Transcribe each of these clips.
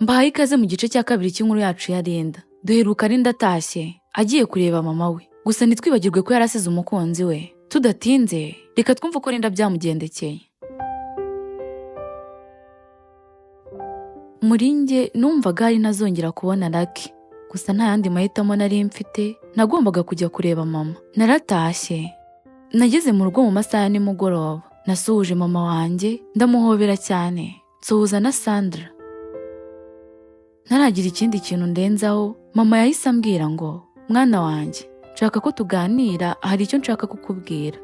Mbahaye ikaze mu gice cya kabiri cy'inkuru yacu ya Linda. Duheruka Linda atashye, agiye kureba mama we. Gusa ntitwibagirwe ko yari asize umukunzi we. Tudatinze, reka twumve uko Linda byamugendekeye. Muri njye numvaga hari ntazongera kubona Lucky. Gusa nta yandi mahitamo nari mfite, nagombaga kujya kureba mama. Naratashye. Nageze mu rugo mu masaha ya nimugoroba. Nasuhuje mama wanjye, ndamuhobera cyane. Nsuhuza na Sandra. Ntaragira ikindi kintu ndenzaho, mama yahise ambwira ngo: "Mwana wanjye, nshaka ko tuganira, hari icyo nshaka kukubwira."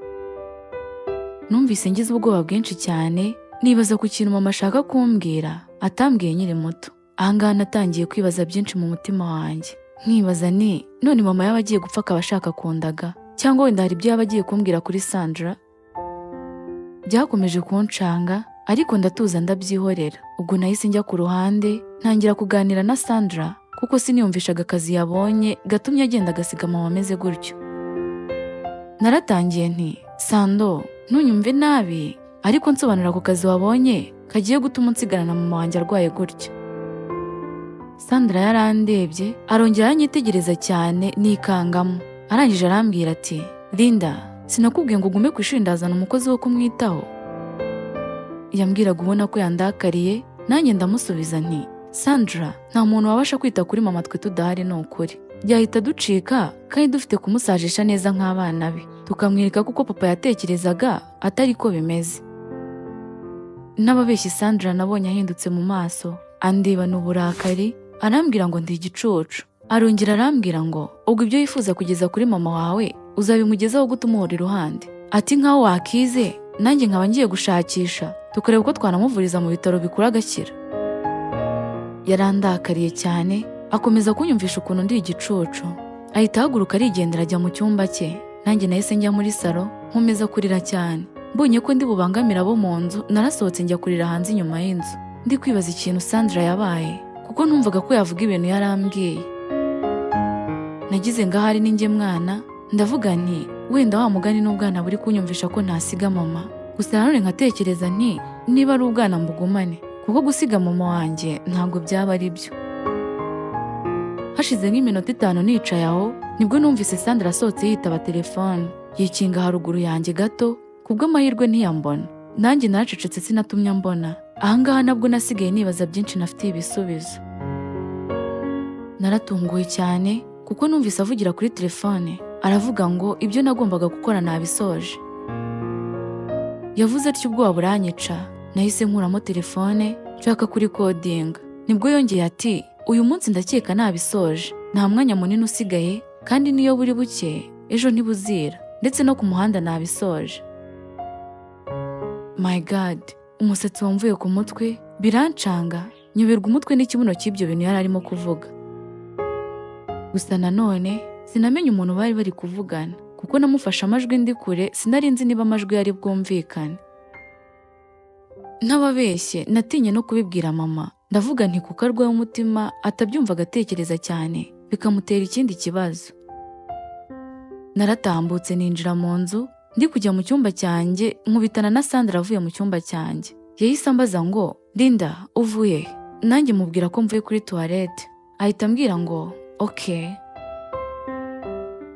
Numvise ngize ubwoba bwinshi cyane, nibaza ku kintu mama ashaka kumbwira, atambwiye nkiri muto. Aha ngaha natangiye kwibaza byinshi mu mutima wanjye. Nkibaza ni none mama yaba agiye gupfa akaba ashaka kundaga, cyangwa wenda hari ibyo yaba agiye kumbwira kuri Sandra. Byakomeje kuncanga, ariko ndatuza ndabyihorera. Ubwo nahise njya ku ruhande, ntangira kuganira na Sandra, kuko siniyumvishaga akazi yabonye gatumye agenda agasiga mama ameze gutyo. Naratangiye nti: "Sando, ntunyumve nabi, ariko nsobanura ku kazi wabonye kagiye gutuma unsigarana mama wanjye arwaye gutyo." Sandra yarandebye, arongera aranyitegereza cyane nikangamo. Arangije arambwira ati: "Linda, sinakubwiye ngo ugume ku ishuri ndazana umukozi wo kumwitaho?" Yambwiraga ubona ko yandakariye, nanjye ndamusubiza nti: "Sandra, nta muntu wabasha kwita kuri mama twe tudahari, ni ukuri. Byahita ducika kandi dufite kumusajisha neza nk'abana be, tukamwereka ko uko papa yatekerezaga atari ko bimeze." N'ababeshyi, Sandra nabonye ahindutse mu maso, andebana uburakari, arambwira ngo ndi igicucu. Arongera arambwira ngo ubwo ibyo yifuza kugeza kuri mama wawe uzabimugezaho gute umuhora iruhande? Ati nkaho wakize, nanjye nkaba ngiye gushakisha tukareba uko twanamuvuriza mu bitaro bikuru agakira. Yarandakariye cyane, akomeza kunyumvisha ukuntu ndi igicucu. Ahita ahaguruka arigendera ajya mu cyumba cye. Nanjye nahise njya muri salo nkomeza kurira cyane. Mbonye ko ndi bubangamira abo mu nzu, narasohotse njya kurira hanze inyuma y'inzu. Ndi kwibaza ikintu Sandra yabaye, kuko numvaga ko yavuga ibintu yarambwiye. Nagize ngo ahari ninjye mwana, ndavuga nti wenda wa mugani n'ubwana buri kunyumvisha ko ntasiga mama. Gusa nanone nkatekereza nti niba ari ubwana mbugumane, kuko gusiga mama wanjye ntabwo byaba ari byo. Hashize nk'iminota 5 nicaye aho, nibwo numvise Sandra asohotse yitaba telefone, yikinga haruguru yanjye gato, kubw'amahirwe ntiyambona. Nanjye naracecetse sinatumye ambona. Ahangaha nabwo nasigaye nibaza byinshi nafitiye ibisubizo. Naratunguwe cyane kuko numvise avugira kuri telefone, aravuga ngo ibyo nagombaga gukora nabisoje. Yavuze atyo ubwoba buranyica, nahise nkuramo telefone nshaka kurikodinga. Nibwo yongeye ati: "Uyu munsi ndakeka nabisoje, nta mwanya munini usigaye kandi niyo buri buke ejo ntibuzira, ndetse no ku muhanda nabisoje." My God, umusatsi wamvuye ku mutwe birancanga, nyoberwa umutwe n'ikibuno cy'ibyo bintu yari arimo kuvuga. Gusa nanone sinamenye umuntu bari bari kuvugana, kuko namufashe amajwi ndi kure, sinari nzi niba amajwi yari bwumvikane. Ntababeshye, natinye no kubibwira mama, ndavuga nti kuko arwaye umutima atabyumva agatekereza cyane bikamutera ikindi kibazo. Naratambutse ninjira mu nzu, ndi kujya mu cyumba cyanjye nkubitana na Sandra avuye mu cyumba cyanjye. Yahise ambaza ngo: "Linda, uvuye he?" Nanjye mubwira ko mvuye kuri toilette. Ahita ambwira ngo okay.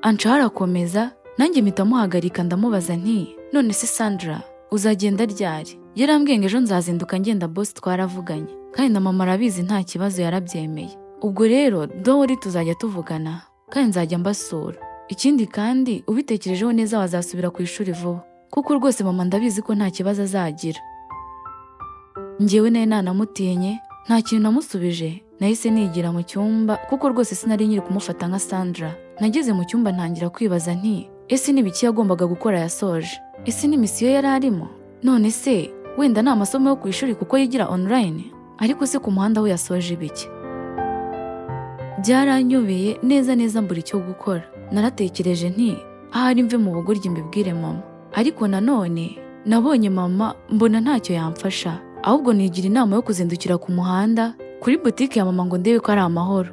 Ancaho arakomeza, nanjye mpita muhagarika ndamubaza nti: "None se Sandra, uzagenda ryari?" Yarambwiye ngo ejo nzazinduka ngenda, boss twaravuganye, kandi na mama arabizi nta kibazo yarabyemeye. Ubwo rero dowori tuzajya tuvugana kandi nzajya mbasura. Ikindi kandi ubitekerejeho neza wazasubira ku ishuri vuba, kuko rwose mama ndabizi ko nta kibazo azagira. Njyewe nari nanamutinye, nta kintu namusubije, nahise nigira mu cyumba kuko rwose sinari nkiri kumufata nka Sandra. Nageze mu cyumba ntangira kwibaza nti ese ni ibiki yagombaga gukora yasoje? Ese ni misiyo yari arimo? None se wenda ni amasomo yo ku ishuri kuko yigira online? Ariko se ku muhanda we yasoje ibiki? Byaranyobeye neza neza mbura icyo gukora. Naratekereje nti ahari mve mu bugoryi mbibwire mama. Ariko nanone nabonye mama mbona ntacyo yamfasha, ahubwo nigira inama yo kuzindukira ku muhanda kuri butike ya mama ngo ndebe ko ari amahoro.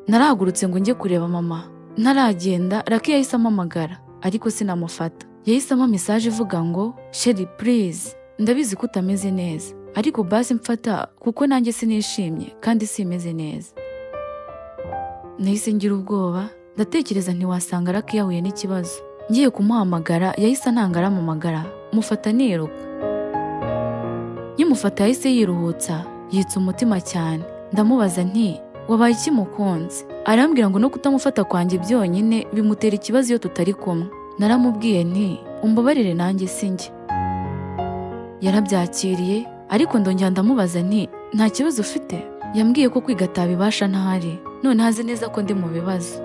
Narahagurutse ngo njye kureba mama. Ntaragenda Lucky yahise ampamagara, ariko sinamufata. Yahise ampa message ivuga ngo: "Chérie, please, ndabizi ko utameze neza, Ariko basi mfata, kuko nanjye sinishimye kandi simeze neza." Nahise ngira ubwoba, ndatekereza ntiwasanga Lucky yahuye n'ikibazo. Ngiye kumuhamagara yahise antanga arampamagara, mufata niruka. Nkimufata yahise yiruhutsa, yitsa umutima cyane. Ndamubaza nti: "Wabaye iki, mukunzi?" Arambwira ngo no kutamufata kwanjye byonyine bimutera ikibazo iyo tutari kumwe. Naramubwiye nti: "Umbabarire, nanjye si njye." Yarabyakiriye, ariko ndongera ndamubaza nti: "Nta kibazo ufite?" Yambwiye ko kwiga atabibasha ntahari, none azi neza ko ndi mu bibazo.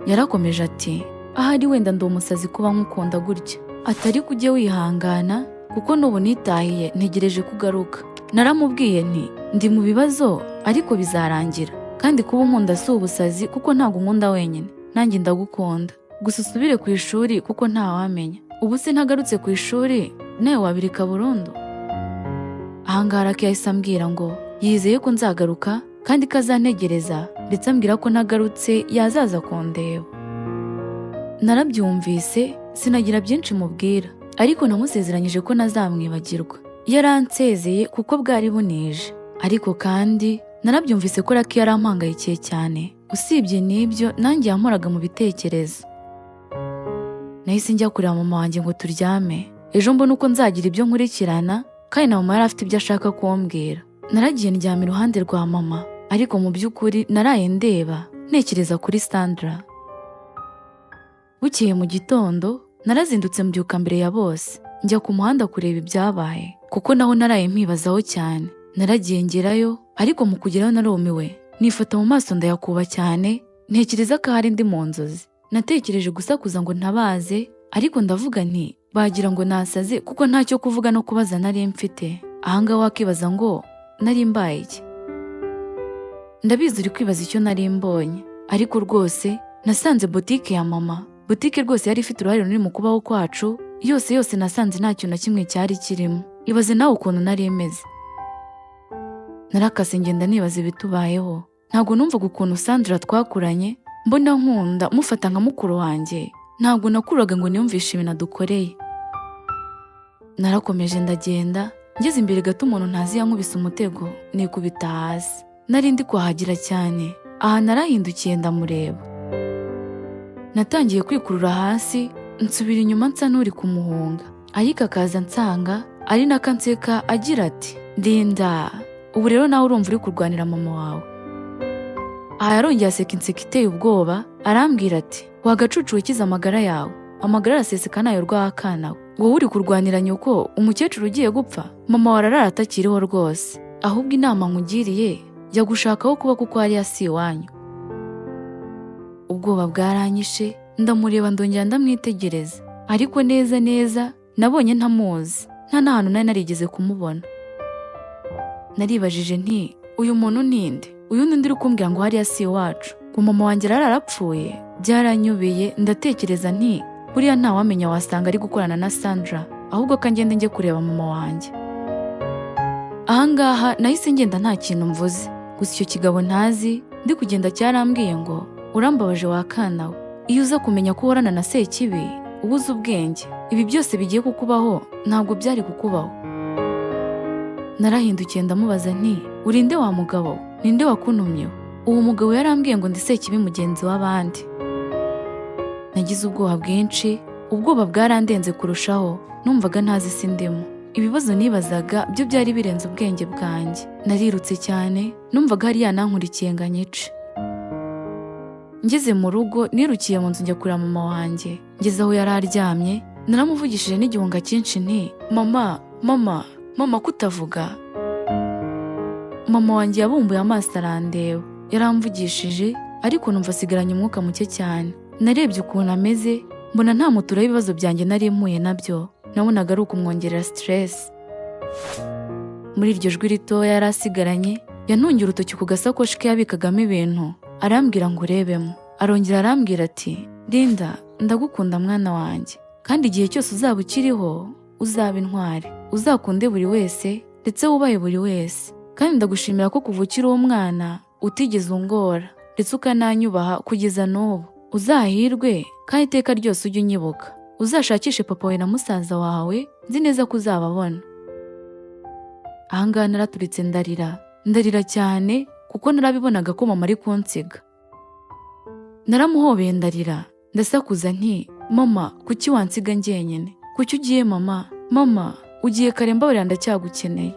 Yarakomeje ati: "Ahari wenda ndi umusazi kuba nkukunda gutya." Atari kujya wihangana, kuko n'ubu nitahiye ntegereje kugaruka. Naramubwiye nti: "Ndi mu bibazo ariko bizarangira, kandi kuba unkunda si ubusazi, kuko ntabwo unkunda wenyine, nanjye ndagukunda. Gusa usubire ku ishuri kuko ntawamenya. Ubu se ntagarutse ku ishuri nawe wabireka burundu?" Ahangaha Lucky yahise ambwira ngo yizeye ko nzagaruka kandi ko azantegereza, ndetse ambwira ko ntagarutse yazaza kundeba. Narabyumvise, sinagira byinshi mubwira, ariko namusezeranyije ko ntazamwibagirwa. Yaransezeye kuko bwari bunije, ariko kandi narabyumvise ko Lucky yarampangayikiye cyane. Usibye n'ibyo, nanjye yamporaga mu bitekerezo. Nahise njya kureba mama wanjye ngo turyame, ejo mbone uko nzagira ibyo nkurikirana, kandi na mama yari afite ibyo ashaka kumbwira. Naragiye ndyama iruhande rwa mama, ariko mu by'ukuri naraye ndeba ntekereza kuri Sandra. Bukeye mu gitondo narazindutse, mbyuka mbere ya bose, njya ku muhanda kureba ibyabaye, kuko naho naraye mpibazaho cyane. Naragiye ngerayo, ariko mu kugerayo narumiwe, nifata mu maso ndayakuba cyane, ntekereza ko ahari ndi mu nzozi. Natekereje gusakuza ngo ntabaze, ariko ndavuga nti bagira ngo nasaze, kuko ntacyo kuvuga no kubaza nari mfite. Ahangaha wakibaza ngo nari mbaye iki? Ndabizi uri kwibaza icyo nari mbonye, ariko rwose nasanze botike ya mama, botike rwose yari ifite uruhare runini mu kubaho kwacu, yose yose nasanze nta kintu na kimwe cyari kirimo. Ibaze nawe ukuntu nari meze. Narakase ngenda nibaza ibitubayeho. Ntabwo numvaga ukuntu Sandra twakuranye, mbona nkunda, mufata nka mukuru wanjye, ntabwo nakuraga ngo niyumvishe ibintu adukoreye. Narakomeje ndagenda, ngeze imbere gato umuntu ntazi yankubise umutego, nikubita hasi. Nari ndi kuhagira cyane. Aha narahindukiye ndamureba. Natangiye kwikurura hasi, nsubira inyuma nsa n'uri kumuhunga, ariko akaza ansanga, ari nako anseka agira ati: "Linda, ubu rero nawe urumva uri kurwanira mama wawe." Aha yarongeye aseka inseko iteye ubwoba, arambwira ati: "Wagacucu wikiza amagara yawe, amagara araseseka nayo rw'akana we. Wowe uri kurwanira nyoko, umukecuru ugiye gupfa, mama wawe ararara atakiriho rwose. Ahubwo inama nkugiriye, jya gushaka aho kuba kuko hariya si iwanyu." Ubwoba bwaranyishe, ndamureba, ndongera ndamwitegereza, ariko neza neza nabonye ntamuzi, nta n'ahantu nari narigeze kumubona. Naribajije nti: "Uyu muntu ninde? Uyu ninde uri kumbwira ngo hariya si iwacu, ngo mama wanjye arara arapfuye?" Byaranyubeye, ndatekereza nti: "Buriya ntawamenya, wasanga ari gukorana na Sandra. Ahubwo ko ngende njye kureba mama wanjye." Ahangaha nahise ngenda nta kintu mvuze. Gusa icyo kigabo ntazi ndi kugenda cyarambwiye ngo: "Urambabaje wa kana we. Iyo uza kumenya ko uhorana na Sekibi ubuze ubwenge, ibi byose bigiye kukubaho ntabwo byari kukubaho." Narahindukiye ndamubaza nti: "Urinde wa mugabo? Ninde wakuntumyeho?" Uwo mugabo yarambwiye ngo ndi Sekibi mugenzi w'abandi. Nagize ubwoba bwinshi, ubwoba bwarandenze kurushaho, numvaga ntazi isi ndimo. Ibibazo nibazaga byo byari birenze ubwenge bwanjye. Narirutse cyane, numvaga hari yanankurikiye ngo anyice. Ngeze mu rugo nirukiye mu nzu njya kureba mama wanjye. Ngeze aho yari aryamye, naramuvugishije n'igihunga cyinshi nti: "Mama, mama, mama, kutavuga?" Mama wanjye yabumbuye amaso arandeba. Yaramvugishije, ariko numva asigaranye umwuka muke cyane. Narebye ukuntu ameze, mbona nta mutura w'ibibazo byanjye nari mpuye nabyo. Nabonaga ari ukumwongerera stress. Muri iryo jwi ritoya yari asigaranye, yantungiye urutoki ku gasakoshi ke yabikagamo ibintu, arambwira ngo urebemo. Arongera arambwira ati: "Linda, ndagukunda mwana wanjye, kandi igihe cyose uzaba ukiriho uzaba intwari, uzakunde buri wese ndetse wubahe buri wese. Kandi ndagushimira ko kuva ukiri umwana utigeze ungora, ndetse ukananyubaha kugeza n'ubu. Uzahirwe kandi iteka ryose ujye unyibuka. Uzashakishe papa wawe na musaza wawe, nzi neza ko uzababona." Ahangaha naraturitse ndarira, ndarira cyane kuko narabibonaga ko mama ari kunsiga. Naramuhobeye ndarira, ndasakuza nti mama kuki wansiga njyenyine? Kuki ugiye mama? Mama ugiye kare, mbabarira ndacyagukeneye.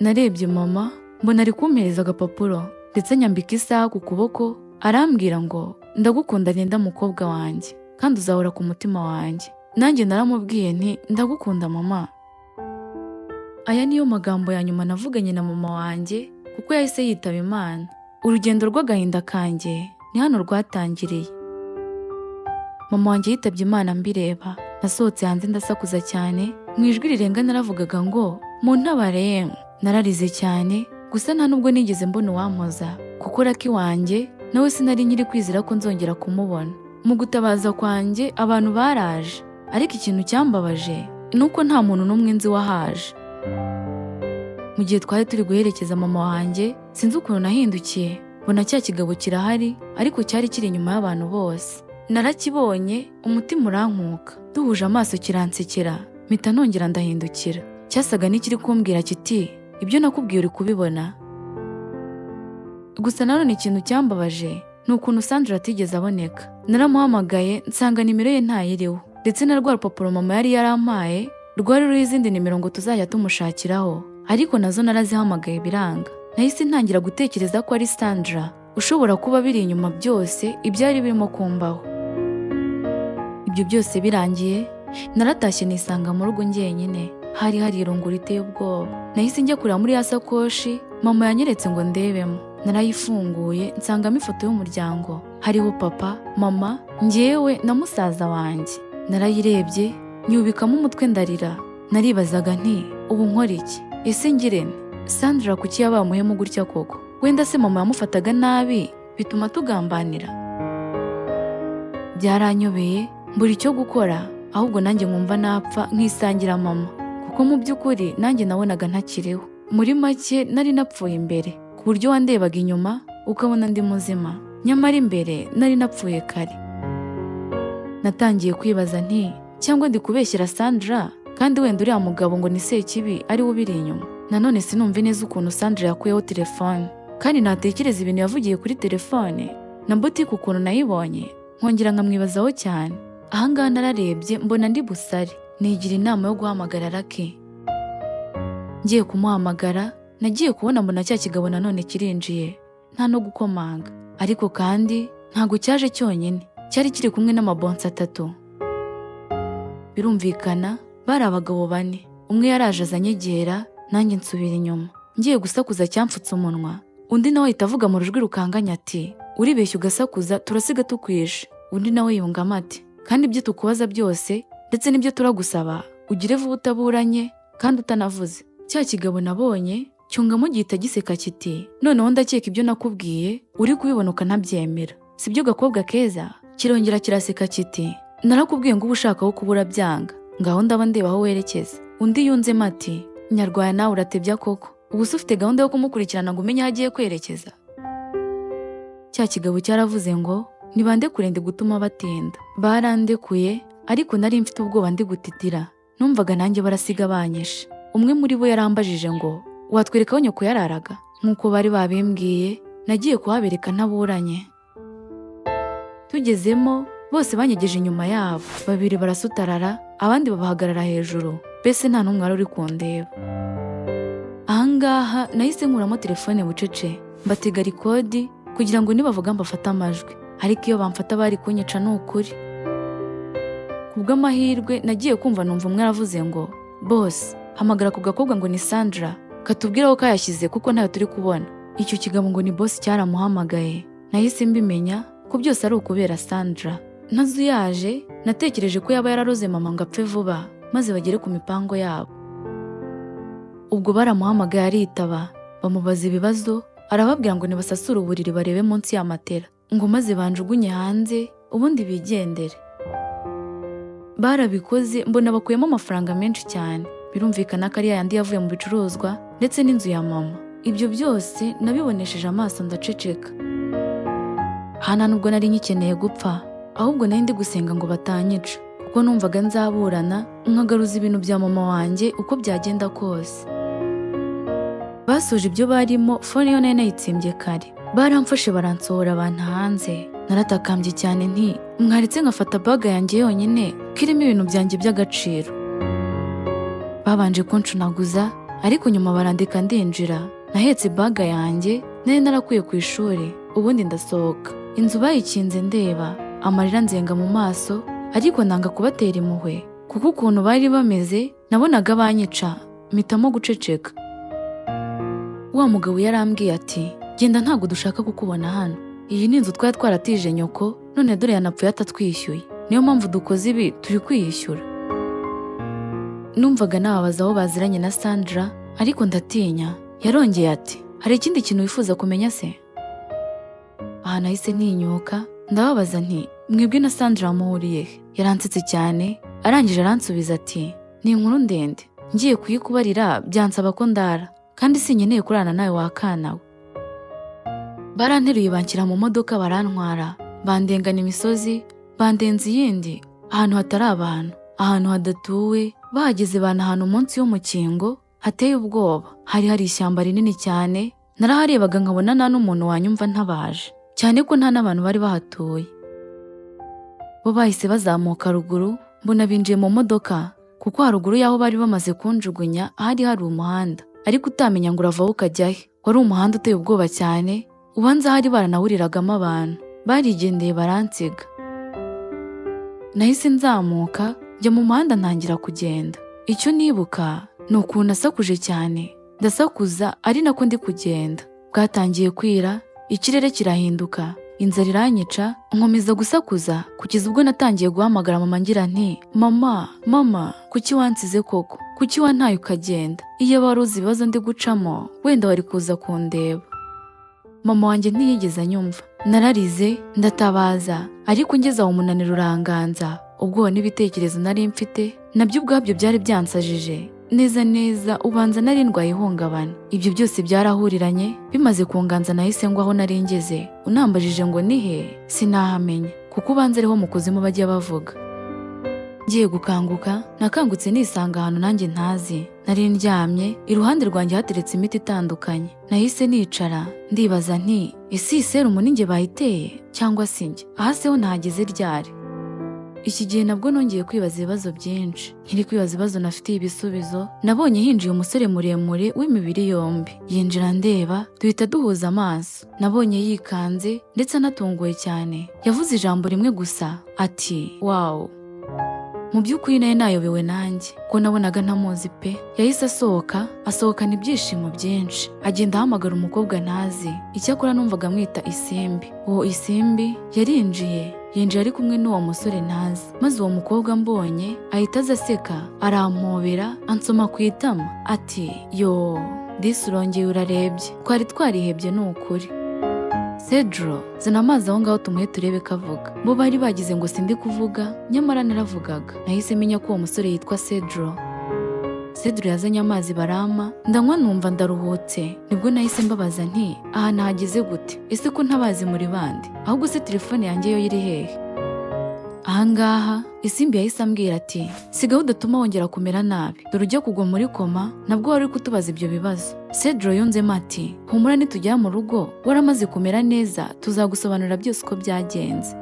Narebye mama mbona ari kumpereza agapapuro ndetse anyambika isaha ku kuboko, arambwira ngo ndagukunda Linda mukobwa wanjye, kandi uzahora ku mutima wanjye. Nanjye naramubwiye nti ndagukunda mama. Aya niyo magambo ya nyuma navuganye na mama wanjye kuko yahise yitaba Imana. Urugendo rw'agahinda kanjye ni hano rwatangiriye. Mama wanjye yitabye Imana mbireba. Nasohotse hanze ndasakuza cyane, mu ijwi rirenga naravugaga ngo muntabare yemwe. Nararize cyane, gusa nta nubwo nigeze mbona uwampoza, kuko Lucky wanjye nawe sinari nkiri kwizera ko nzongera kumubona. Mu gutabaza kwanjye abantu baraje, ariko ikintu cyambabaje ni uko nta muntu n'umwe nzi wahaje. Mu gihe twari turi guherekeza mama wanjye, sinzi ukuntu nahindukiye, mbona cya kigabo kirahari, ariko cyari kiri inyuma y'abantu bose. Narakibonye, umutima urankuka, duhuje amaso kiransekera, mpita nongera ndahindukira. Cyasaga n'ikiri kumbwira kiti ibyo nakubwiye uri kubibona. Gusa nanone ikintu cyambabaje ni ukuntu Sandra atigeze aboneka. Naramuhamagaye nsanga nimero ye ntayiriho, ndetse na rwa rupapuro mama yari yarampaye rwari ruriho izindi nimero ngo tuzajya tumushakiraho, ariko nazo narazihamagaye biranga. Nahise ntangira gutekereza ko ari Sandra ushobora kuba biri inyuma byose ibyari birimo kumbaho. Ibyo byose birangiye naratashye nisanga mu rugo njyenyine. Hari hari irungu riteye ubwoba. Nahise njya kureba muri ya sakoshi mama yanyeretse ngo ndebemo. Narayifunguye nsangamo ifoto y'umuryango, hariho papa, mama, njyewe na musaza wanjye. Narayirebye nyubikamo umutwe ndarira. Naribazaga nti ubu nkora iki? Ese ngirente? Sandra kuki yabaye umuhemu gutya koko? Wenda se mama yamufataga nabi bituma tugambanira? Byaranyobeye mbura icyo gukora, ahubwo nanjye nkumva napfa nkisangira mama, kuko mu by'ukuri nanjye nabonaga ntakiriho. Muri make nari napfuye imbere, ku buryo wandebaga inyuma ukabona ndi muzima, nyamara imbere nari napfuye kare. Natangiye kwibaza nti cyangwa ndi kubeshyera Sandra, kandi wenda uriya mugabo ngo ni Sekibi ari we ubiri inyuma. Nanone sinumve neza ukuntu Sandra yakuyeho telefone, kandi natekereza ibintu yavugiye kuri telefone na botike ukuntu nayibonye, nkongera nkamwibazaho cyane. Ahangaha nararebye mbona ndi busare, nigira inama yo guhamagara Lucky. Ngiye kumuhamagara, nagiye kubona mbona cya kigabo nanone kirinjiye, nta no gukomanga. Ariko kandi ntago cyaje cyonyine, cyari kiri kumwe n'amabonsi 3. Birumvikana bari abagabo 4. Umwe yaraje azanyegera, nanjye nsubira inyuma. Ngiye gusakuza cyamfutse umunwa, undi nawe ahita avuga mu rujwi rukanganya ati uribeshya ugasakuza turasiga tukwishe. Undi nawe yungamo ati kandi ibyo tukubaza byose ndetse n'ibyo turagusaba ugire vuba utaburanye kandi utanavuze. Cya kigabo nabonye cyungamo gihita giseka kiti noneho ndakeka ibyo nakubwiye uri kubibona ukanabyemera, sibyo gakobwa keza? Kirongera kiraseka kiti narakubwiye ngo uba ushaka aho kubura byanga, ngaho ndaba ndeba aho werekeza. Undi yunzemo ati nyarwaya nawe uratebya koko, ubu se ufite gahunda yo kumukurikirana ngo umenye aho agiye kwerekeza? Cya kigabo cyaravuze ngo nibandekure ndi gutuma batinda. Barandekuye, ariko nari mfite ubwoba ndi gutitira, numvaga nanjye barasiga banyishe. Umwe muri bo yarambajije ngo watwereka aho nyoko yararaga? Nk'uko bari babimbwiye, nagiye kuhabereka ntaburanye. Tugezemo bose banyegeje inyuma yabo, 2 barasutarara, abandi babahagarara hejuru, mbese nta n'umwe wari uri kundeba. Ahangaha nahise nkuramo telefone bucece, mbatega rikodi kugira ngo nibavuga mbafate amajwi, ariko iyo bamfata bari kunyica ni ukuri. Kubw'amahirwe nagiye kumva numva umwe aravuze ngo boss, hamagara ku gakobwa ngo ni Sandra, katubwire aho kayashyize kuko ntayo turi kubona. Icyo kigabo ngo ni boss cyaramuhamagaye. Nahise mbimenya ko byose ari ukubera Sandra. Ntazuyaje natekereje ko yaba yararoze mama ngo apfe vuba maze bagere ku mipango yabo. Ubwo baramuhamagaye aritaba, bamubaza ibibazo, arababwira ngo nibasasure uburiri barebe munsi ya matera, ngo maze banjugunye hanze ubundi bigendere. Barabikoze mbona bakuyemo amafaranga menshi cyane, birumvikana ko ari yandi yavuye mu bicuruzwa ndetse n'inzu ya mama. Ibyo byose nabibonesheje amaso ndaceceka. Hana nubwo nari nyikeneye gupfa, ahubwo nari ndi gusenga ngo batanyica, kuko numvaga nzaburana nkagaruza ibintu bya mama wanjye uko byagenda kose. Basoje ibyo barimo, phone yo nari nayitsimbye kare. Baramfashe baransohora abantu hanze. Naratakambye cyane nti: "Mwaretse nkafata bag yanjye yonyine ko irimo ibintu byanjye by'agaciro." Babanje kuncunaguza, ariko nyuma barandika ndinjira. Nahetse bag yanjye nari narakuye ku ishuri, ubundi ndasohoka. Inzu bayikinze ndeba, amarira nzenga mu maso, ariko nanga kubatera impuhwe kuko ukuntu bari bameze nabonaga banyica, mpitamo guceceka. Wa mugabo yarambwiye ati: "Genda, ntabwo dushaka kukubona hano. Iyi ni inzu twari twaratije nyoko, none dore yanapfuye atatwishyuye, niyo mpamvu dukoze ibi, turi kwiyishyura." Numvaga nababaza aho baziranye na Sandra, ariko ndatinya. Yarongeye ati: "Hari ikindi kintu wifuza kumenya se?" Aha nahise ntinyuka ndababaza nti: "Mwebwe na Sandra muhuriye he?" Yaransetse cyane, arangije aransubiza ati: "Ni inkuru ndende, ngiye kuyikubarira byansaba ko ndara, kandi sinkeneye kurarana nawe wakana we." Baranteruye banshyira mu modoka barantwara, bandengana imisozi, bandenza iyindi, ahantu hatari abantu, ahantu hadatuwe. Bahageze bana ahantu munsi y'umukingo hateye ubwoba. Hari hari ishyamba rinini cyane. Naraharebaga nkabona nta n'umuntu wanyumva ntabaje, cyane ko nta n'abantu bari bahatuye. Bo bahise bazamuka ruguru, mbona binjiye mu modoka, kuko haruguru y'aho bari bamaze kunjugunya hari hari umuhanda, ariko utamenya ngo uravaho ukajya he. Wari umuhanda uteye ubwoba cyane, ubanza hari baranawuriragamo abantu. Barigendeye baransiga. Nahise nzamuka njya mu muhanda, ntangira kugenda. Icyo nibuka ni ukuntu nasakuje cyane, ndasakuza ari nako ndi kugenda. Bwatangiye kwira, ikirere kirahinduka, inzara iranyica, nkomeza gusakuza kugeza ubwo natangiye guhamagara mama ngira nti: "Mama, mama, kuki wansize koko? Kuki wantaye ukagenda? Iyo wari uzi ibibazo ndi gucamo, wenda wari kuza kundeba." Mama wanjye ntiyigeze anyumva. Nararize, ndatabaza, ariko ngeze aho umunaniro uranganza. Ubwoba n'ibitekerezo nari mfite nabyo ubwabyo byari byansajije neza neza, ubanza nari ndwaye ihungabana. Ibyo byose byarahuriranye, bimaze kunganza nahise ngwa aho nari ngeze. Unambajije ngo ni he, sinahamenya, kuko ubanza ariho mu kuzimu bajya bavuga. Ngiye gukanguka, nakangutse nisanga ahantu nanjye ntazi. Nari ndyamye, iruhande rwanjye hateretse imiti itandukanye. Nahise nicara ndibaza nti: "Ese iyi serumu ni njye bayiteye cyangwa si njye? Aha se ho nahageze ryari?" Iki gihe nabwo nongeye kwibaza ibibazo byinshi. Nkiri kwibaza ibibazo nafitiye ibisubizo, nabonye hinjiye umusore muremure w'imibiri yombi. Yinjira ndeba, duhita duhuza amaso. Nabonye yikanze ndetse anatunguwe cyane. Yavuze ijambo rimwe gusa ati: "Wow." Mu by'ukuri nawe nayobewe nanjye ko nabonaga ntamuzi pe. Yahise asohoka, asohokana ibyishimo byinshi, agenda ahamagara umukobwa ntazi, icyakora numvaga amwita Isimbi. Uwo Isimbi yarinjiye, yinjiye ari kumwe n'uwo musore ntazi, maze uwo mukobwa mbonye ahita aza aseka, arampobera, ansoma ku itama ati: "Yo, disi urongeye urarebye, twari twarihebye ni ukuri. Cedro, zana amazi aho ngaho tumuhe turebe ko avuga." Bo bari bagize ngo sindi kuvuga, nyamara naravugaga. Nahise menya ko uwo musore yitwa Cedro. Cedro yazanye amazi barampa, ndanywa, numva ndaruhutse. Nibwo nahise mbabaza nti: "Aha nahageze gute? Ese ko ntabazi muri bande? Ahubwo se telefone yanjye yo iri hehe?" Ahangaha Isimbi yahise ambwira ati: "Sigaho udatuma wongera kumera nabi, dore ujya kugwa muri koma nabwo wari uri kutubaza ibyo bibazo." Cedro yunzemo ati: "Humura, nitugera mu rugo waramaze kumera neza tuzagusobanurira byose uko byagenze."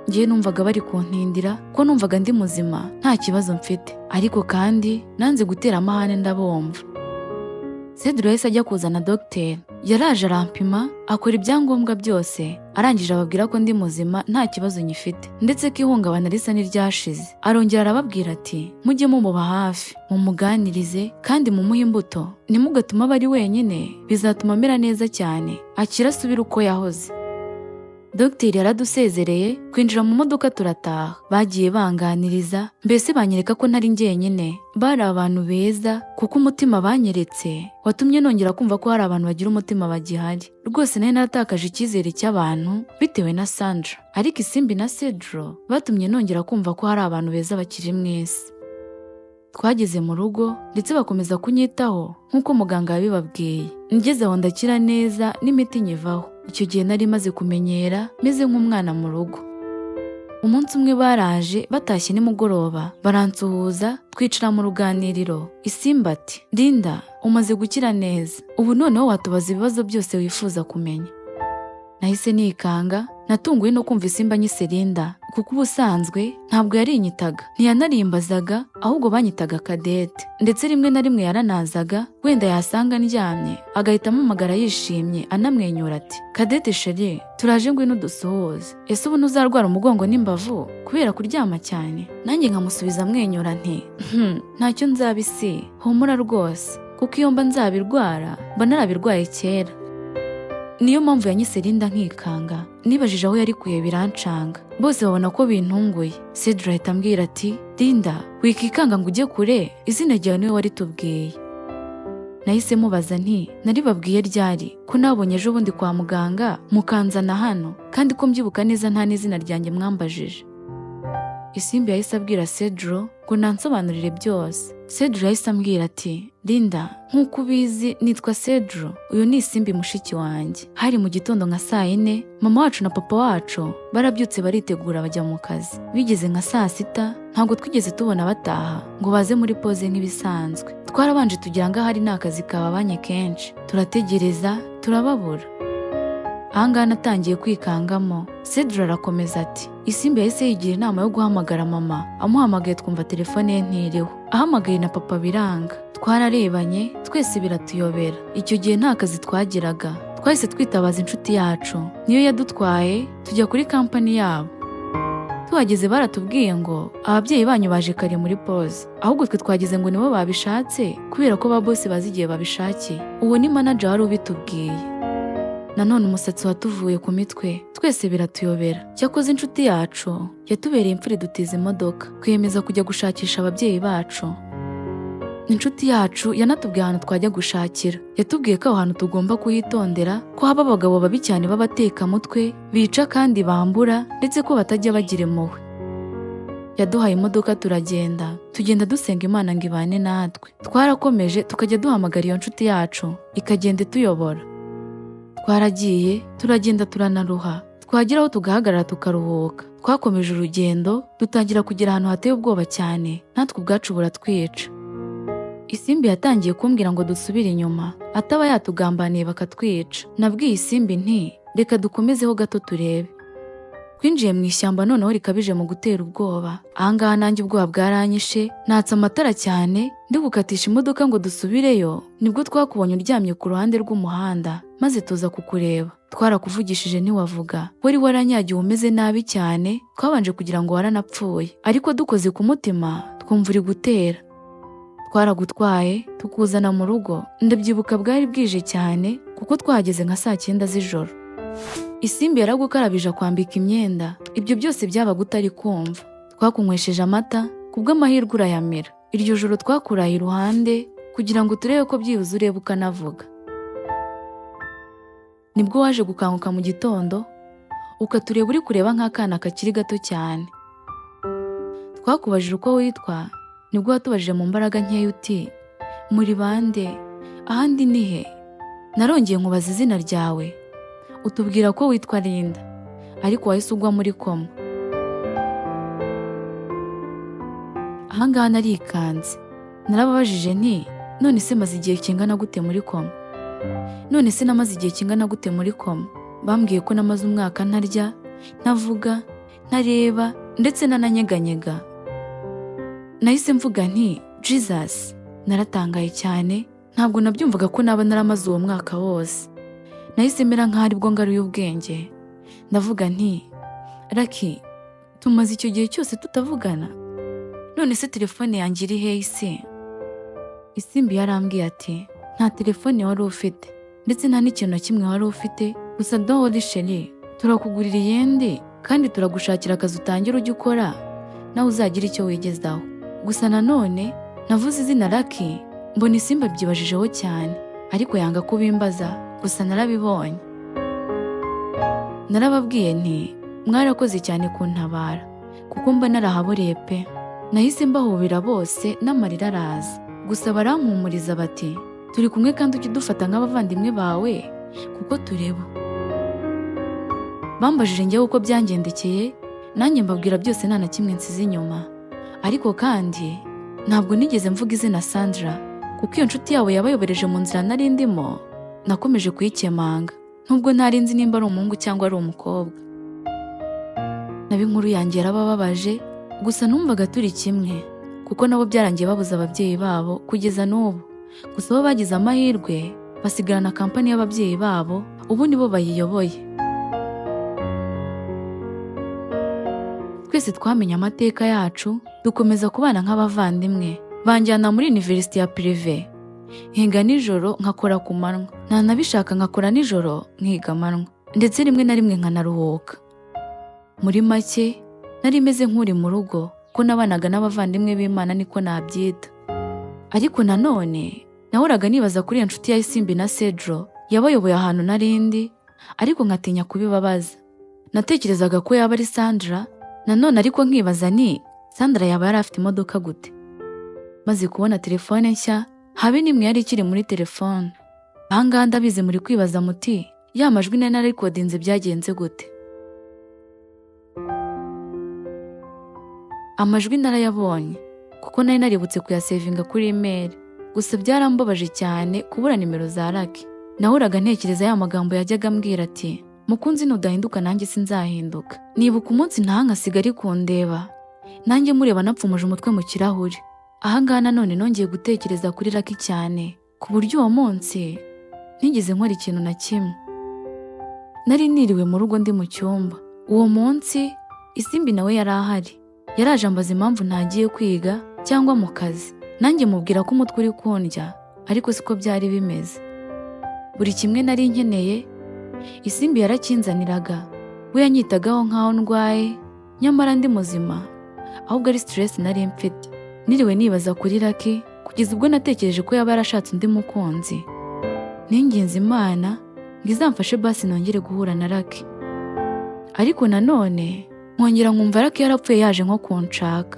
Ngewe numvaga bari kuntindira ko numvaga ndi muzima, nta kibazo mfite, ariko kandi nanze gutera amahane, ndabumva. Cedro yahise ajya kuzana dogiteri. Yaraje arampima, akora ibyangombwa byose, arangije ababwira ko ndi muzima, nta kibazo nyifite, ndetse ko ihungabana risa n'iryashize. Arongera arababwira ati: "Mujye mumuba hafi, mumuganirize kandi mumuhe imbuto, ntimugatume aba ari wenyine, bizatuma amera neza cyane, akira asubire uko yahoze." Dogiteri yaradusezereye, twinjira mu modoka turataha. Bagiye banganiriza, mbese banyereka ko ntari njyenyine. Bari abantu beza, kuko umutima banyeretse watumye nongera kumva ko hari abantu bagira umutima bagihari. Rwose nari naratakaje icyizere cy'abantu bitewe na Sandra, ariko Isimbi na Cedro batumye nongera kumva ko hari abantu beza bakiri mu isi. Twageze mu rugo ndetse bakomeza kunyitaho nk'uko muganga yabibabwiye. Ngeze aho ndakira neza n'imiti nyivaho. Icyo gihe nari maze kumenyera, meze nk'umwana mu rugo. Umunsi umwe baraje batashye nimugoroba, baransuhuza, twicara mu ruganiriro. Isimbi ati: "Linda, umaze gukira neza, ubu noneho watubaza ibibazo byose wifuza kumenya." Nahise nikanga, natunguwe no kumva Isimbi anyise Linda, kuko ubusanzwe ntabwo yarinyitaga, ntiyanarimbazaga, ahubwo banyitaga Cadette. Ndetse rimwe na rimwe yaranazaga, wenda yasanga ndyamye, agahita ampamagara yishimye anamwenyura ati: "Cadette chérie, turaje, ngwino dusuhuze. Ese ubu ntuzarwara umugongo n'imbavu kubera kuryama cyane?" Nanjye nkamusubiza amwenyura nti: "Ntacyo nzaba isi, humura rwose, kuko iyo mba nzabirwara mba narabirwaye kera." Niyo mpamvu yanyise Linda nkikanga. Nibajije aho yarikuye birancanga. Bose babona ko bintunguye. Cedra ahita ambwira ati: "Linda, wikikanga ngo ujye kure, izina ryawe niwe waritubwiye." Nahise mubaza nti: "Naribabwiye ryari, ko nabonye ejo bundi kwa muganga mukanzana hano, kandi ko mbyibuka neza nta n'izina ryanjye mwambajije?" Isimbi yahise abwira Cedro ngo nansobanurire byose. Cedro yahise ambwira ati: "Linda, nk'uko ubizi nitwa Cedro, uyu ni Isimbi mushiki wanjye. Hari mu gitondo nka saa 4, mama wacu na papa wacu barabyutse baritegura bajya mu kazi. Bigeze nka saa 6 ntabwo twigeze tubona bataha ngo baze muri pause nk'ibisanzwe. Twarabanje tugira ngo ahari ni akazi kababanye kenshi, turategereza turababura." Ahangaha natangiye kwikangamo. Cedro arakomeza ati: "Isimbi yahise yigira inama yo guhamagara mama, amuhamagaye twumva telefone ye ntiriho, ahamagaye na papa biranga. Twararebanye twese biratuyobera. Icyo gihe nta kazi twagiraga, twahise twitabaza inshuti yacu, niyo yadutwaye tujya kuri kampani yabo. Tuhageze baratubwiye ngo ababyeyi banyu baje kare muri pause, ahubwo twe twagize ngo nibo babishatse kubera ko ba boss bazi igihe babishakiye. Uwo ni manager wari ubitubwiye." Nanone umusatsi watuvuye ku mitwe, twese biratuyobera. Cyakoze inshuti yacu yatubereye imfura, idutiza imodoka, twiyemeza kujya gushakisha ababyeyi bacu. Inshuti yacu yanatubwiye ahantu twajya gushakira. Yatubwiye ko aho hantu tugomba kuhitondera, ko haba abagabo babi cyane b'abatekamutwe, bica kandi bambura, ndetse ko batajya bagira impuhwe. Yaduhaye imodoka turagenda, tugenda dusenga Imana ngo ibane natwe. Twarakomeje tukajya duhamagara iyo nshuti yacu ikagenda ituyobora. Twaragiye turagenda turanaruha, twageraho tugahagarara tukaruhuka. Twakomeje urugendo, dutangira kugera ahantu hateye ubwoba cyane, natwe ubwacu buratwica. Isimbi yatangiye kumbwira ngo dusubire inyuma, ataba yatugambaniye bakatwica. Nabwiye Isimbi nti: "Reka dukomezeho gato turebe." Twinjiye mu ishyamba noneho rikabije mu gutera ubwoba. Ahangaha nanjye ubwoba bwaranyishe, natsa amatara cyane, ndi gukatisha imodoka ngo dusubireyo, nibwo twakubonye uryamye ku ruhande rw'umuhanda, maze tuza kukureba. Twarakuvugishije ntiwavuga, wari waranyagiwe umeze nabi cyane, twabanje kugira ngo waranapfuye, ariko dukoze ku mutima twumva uri gutera. Twaragutwaye tukuzana mu rugo. Ndabyibuka bwari bwije cyane kuko twahageze nka saa 9 z'ijoro. Isimbi yaragukarabije akwambika imyenda, ibyo byose byabaga utari kumva. Twakunywesheje amata, kubw'amahirwe urayamira. Iryo joro twakuraye iruhande kugira ngo turebe ko byibuze ureba ukanavuga. Nibwo waje gukanguka mu gitondo, ukatureba uri kureba nk'akana kakiri gato cyane. Twakubajije uko witwa, nibwo watubajije mu mbaraga nkeya uti: "Muri bande? Ahandi ni he?" Narongeye nkubaza izina ryawe, utubwira ko witwa Linda, ariko wahise ugwa muri koma. Ahangaha narikanze, narababajije nti: "None se maze igihe kingana gute muri koma? None se namaze igihe kingana gute muri koma?" Bambwiye ko namaze umwaka ntarya, ntavuga, ntareba ndetse nananyeganyega. Nahise mvuga nti: "Jesus!" Naratangaye cyane, ntabwo nabyumvaga ko naba naramaze uwo mwaka wose. Nahise mera nk'aho aribwo ngaruye ubwenge, ndavuga nti: "Lucky, tumaze icyo gihe cyose tutavugana? None se telefone yanjye iri hehe isi?" Isimbi yarambwiye ati: "Nta telefone wari ufite, ndetse nta n'ikintu na kimwe wari ufite, gusa don't worry chérie, turakugurira iyindi kandi turagushakira akazi utangira ujya ukora, nawe uzagira icyo wigezaho." Gusa nanone navuze izina Lucky, mbona Isimbi abyibajijeho cyane, ariko yanga kubimbaza, gusa narabibonye. Narababwiye nti: "Mwarakoze cyane kuntabara, kuko mba narahaboreye pe." Nahise mbahobera bose n'amarira araza, gusa barampumuriza bati: "Turi kumwe kandi ujye udufata nk'abavandimwe bawe kuko tureba." Bambajije njyewe uko byangendekeye, Nanjye mbabwira byose nta na kimwe nsize inyuma. Ariko kandi ntabwo nigeze mvuga izina Sandra, kuko iyo nshuti yabo yabayobereje mu nzira nari ndimo, nakomeje kuyikemanga, nubwo ntari nzi nimba ari umuhungu cyangwa ari umukobwa. Nabo inkuru yanjye yarabababaje, gusa numvaga turi kimwe, kuko nabo byarangiye babuze ababyeyi babo kugeza n'ubu. Gusa bo bagize amahirwe basigarana kampani y'ababyeyi babo, ubu nibo bayiyoboye. Twese twamenye amateka yacu, dukomeza kubana nk'abavandimwe. Banjyana muri university ya prive, nkiga nijoro nkakora ku manywa, ntanabishaka nkakora nijoro nkiga amanywa, ndetse rimwe na rimwe nkanaruhuka. Muri make nari meze nk'uri mu rugo, ko nabanaga n'abavandimwe b'Imana niko nabyita. Ariko nanone nahoraga nibaza kuri iyo nshuti ya Isimbi na Cedro yabayoboye ahantu narindi, ariko nkatinya kubibabaza. Natekerezaga ko yaba ari Sandra, nanone ariko nkibaza ni Sandra yaba yari afite imodoka gute? Maze kubona telefone nshya, habe n'imwe yari ikiri muri telefone. Ahangaha ndabizi muri kwibaza muti ya majwi nari narikodinze byagenze gute? Amajwi narayabonye kuko nari naributse kuyasevinga kuri email. Gusa byarambabaje cyane kubura nimero za Lucky. Nahoraga ntekereza ya magambo yajyaga ambwira ati mukunzi nudahinduka nanjye sinzahinduka. Nibuka umunsi ntaha nkasiga ari kundeba, nanjye mureba napfumuje umutwe mu kirahure. Ahangaha nanone nongeye gutekereza kuri Lucky cyane, ku buryo uwo munsi ntigeze nkora ikintu na kimwe. Nari niriwe mu rugo ndi mu cyumba. Uwo munsi Isimbi nawe yari ahari. Yaraje ambaza impamvu ntagiye kwiga cyangwa mu kazi. Nanjye mubwira ko umutwe uri kundya, ariko siko byari bimeze. Buri kimwe nari nkeneye Isimbi yarakinzaniraga. We yanyitagaho nkaho ndwaye, nyamara ndi muzima, ahubwo ari stress nari mfite. Niriwe nibaza kuri Lucky kugeza ubwo natekereje ko yaba yarashatse undi mukunzi. Ninginze Imana ngo izamfashe basi nongere guhura na Lucky. Ariko nanone nkongera nkumva Lucky yarapfuye yaje nko kunshaka.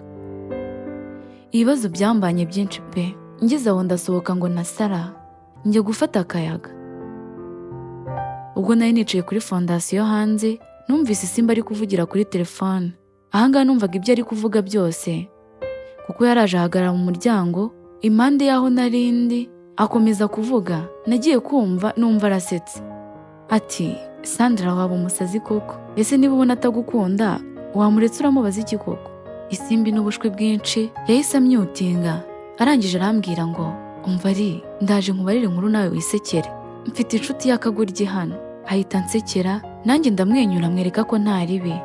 Ibibazo byambanye byinshi pe. Ngeze aho ndasohoka ngo nasara, njya gufata akayaga. Ubwo nari nicaye kuri fondasiyo hanze, numvise Isimbi ari kuvugira kuri telefone. Ahangaha numvaga ibyo ari kuvuga byose, kuko yaraje ahagarara mu muryango impande y'aho narindi, akomeza kuvuga. Nagiye kumva numva arasetse ati Sandra waba umusazi koko? Ese niba ubona atagukunda wamuretse uramubaza iki koko? Isimbi n'ubushwi bwinshi yahise amyutinga, arangije arambwira ngo umva ari ndaje nkubarire inkuru nawe wisekere, mfite inshuti y'akagoryi hano. Ahita ansekera, nanjye ndamwenyura mwereka ko nta ribi.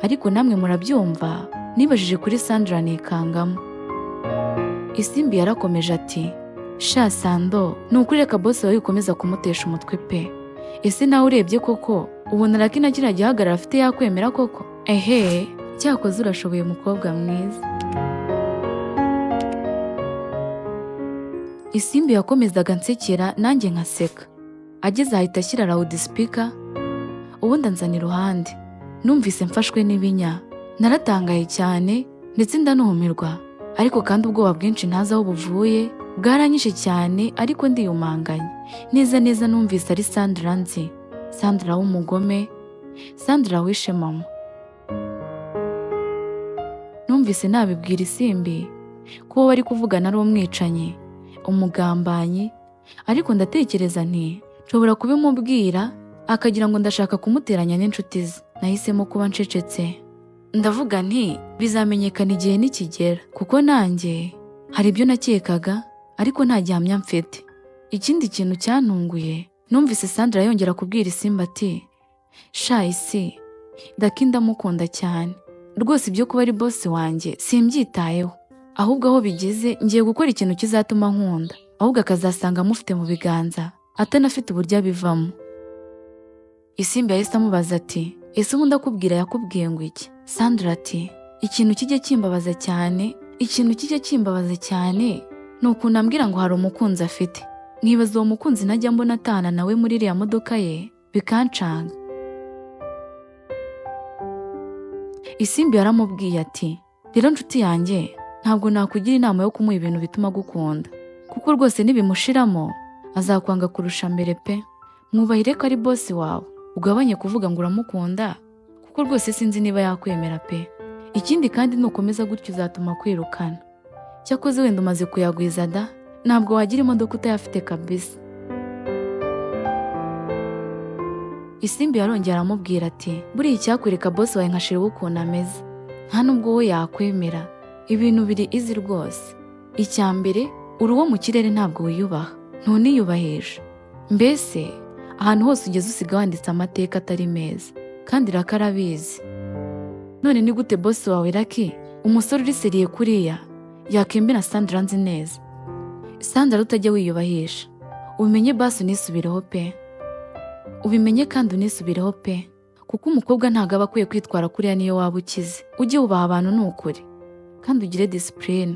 Ariko namwe murabyumva, nibajije kuri Sandra nikangamo. Isimbi yarakomeje ati sha Sando, ni ukuri reka boss wawe ukomeza kumutesha umutwe pe. Ese nawe urebye koko ubona Lucky na kiriya gihagararo afite yakwemera koko? Ehe, cyakoze urashoboye mukobwa mwiza. Isimbi yakomezaga nsekera nanjye nkaseka. Ageze ahita ashyira loudspeaker, ubundi anzana iruhande. Numvise mfashwe n'ibinya, naratangaye cyane ndetse ndanumirwa, ariko kandi ubwoba bwinshi ntazi aho buvuye bwaranyishe cyane, ariko ndiyumanganye neza neza. Numvise ari Sandra nzi, Sandra w'umugome, Sandra wishe mama. Numvise nabibwira Isimbi ko uwo bari kuvugana ari umwicanyi, umugambanyi, ariko ndatekereza nti nshobora kubimubwira akagira ngo ndashaka kumuteranya n'inshuti ze. Nahisemo kuba ncecetse, ndavuga nti bizamenyekana igihe nikigera, kuko nanjye hari ibyo nakekaga ariko nta gihamya mfite. Ikindi kintu cyantunguye, numvise Sandra yongera kubwira Isimbi ati sha isi, Lucky ndamukunda cyane rwose, ibyo kuba ari boss wanjye simbyitayeho, ahubwo aho bigeze ngiye gukora ikintu kizatuma nkunda, ahubwo akazasanga amufite mu biganza atanafite uburyo abivamo. Isimbi yahise amubaza ati ese ubundi akubwira yakubwiye ngo iki? Sandra ati ikintu kijya kimbabaza cyane, ikintu kijya kimbabaza cyane ni ukuntu ambwira ngo hari umukunzi afite. Nkibaza uwo mukunzi najya mbona atahana nawe muri iriya modoka ye, bikancanga. Isimbi yaramubwiye ati rero nshuti yanjye, ntabwo nakugira inama yo kumuha ibintu bituma agukunda, kuko rwose nibimushiramo azakwanga kurusha mbere pe. Mwubahire ko ari boss wawe, ugabanye kuvuga ngo uramukunda, Kuko rwose sinzi niba yakwemera pe. Ikindi kandi nukomeza gutyo uzatuma kwirukana. Cyakoze wenda umaze kuyagwiza da, ntabwo wagira imodoka utayafite kabisa. Isimbi yarongera aramubwira ati buriya icyakwereka boss wawe nka sheri ukuntu ameze, nta nubwo we yakwemera. Ibintu biri izi rwose. Icya mbere, uri uwo mu kirere ntabwo wiyubaha, ntuniyubahisha. Mbese ahantu hose ugeze usiga wanditse amateka atari meza, kandi Lucky arabizi. None ni gute boss wawe Lucky, umusore uri seriye kuriya, yakembera Sandra nzi neza? Sandra utajya wiyubahisha, ubimenye basi unisubireho pe. Ubimenye kandi unisubireho pe, kuko umukobwa ntabwo aba akwiye kwitwara kuriya niyo waba ukize. Ujye wubaha abantu ni ukuri, kandi ugire discipline.